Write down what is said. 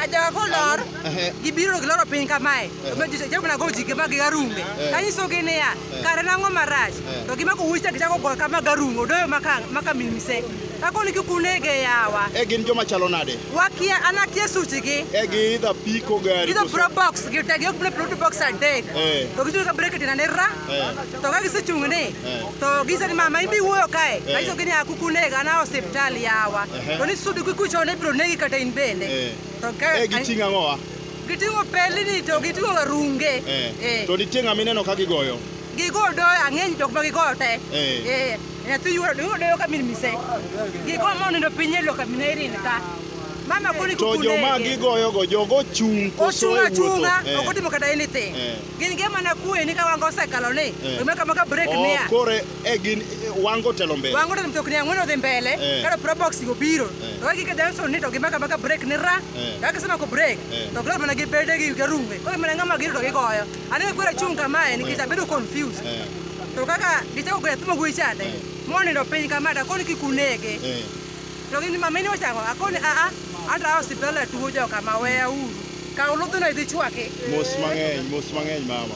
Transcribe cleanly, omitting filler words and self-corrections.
Ajawa kolor, gibiro giloro piny kamae. To mana go ji ma gi arunge. Anyisogi niya, kare nang'o marach? To gimako wuoch gichako goyo kama garunge, odoyo maka maka min mise. Akoni kik unege yawa. E gin joma chalo nade? Wakia, an akia suchgi. E giidho apiko gari Gidho koso- pro box, gite gi ok pro box adek. To gichung' ka brek tinane ra. To ka gisechung' ni, to gise ni mama imbi wuoyo kae. Anyisogi ni kik unega, an a osiptal yawa. To ni sudi kikuchone ibiro negi kata in bende. To ka E giting'o ang'owa? Giting'o pelni to giting'o runge. To nitie ng'ama ineno ka gigoyo? Gigo doyo ang'eny jok ma gigoyo te. Nyathi yuoro gigo doyo ka min mise. Gigo monindo piny e lo ka min Irene ka. Mama koni To joma gigoyogo, jogo chung' koso Ochung' e wuotho? achung'a, ok otimo kata anything. Gin gi mana kwe ni ka wango osekalo ni, to maka break niya. Kore e gin wango telo mbele. Wango to mtokni ang'wen odhi mbele, kata pro box go biro. To ka gike Johnson ni to gimaka maka break ni ra. Ka gisemako break, to gilor mana gi bede gi garunge. Koro mana ng'ama giro to gigoyo. Aneno kwera chung' kamae nikech abedo confused. To kaka gichako goyo nyathi ma wuoyi chande, monindo piny kama to akoni kik unege. To gin mama in iwacho ang'o? Akoni aa, anto a osiptal atuo joka ma weya uru. Kaw ludhno idhi chwaki. Mos mang'eny mama.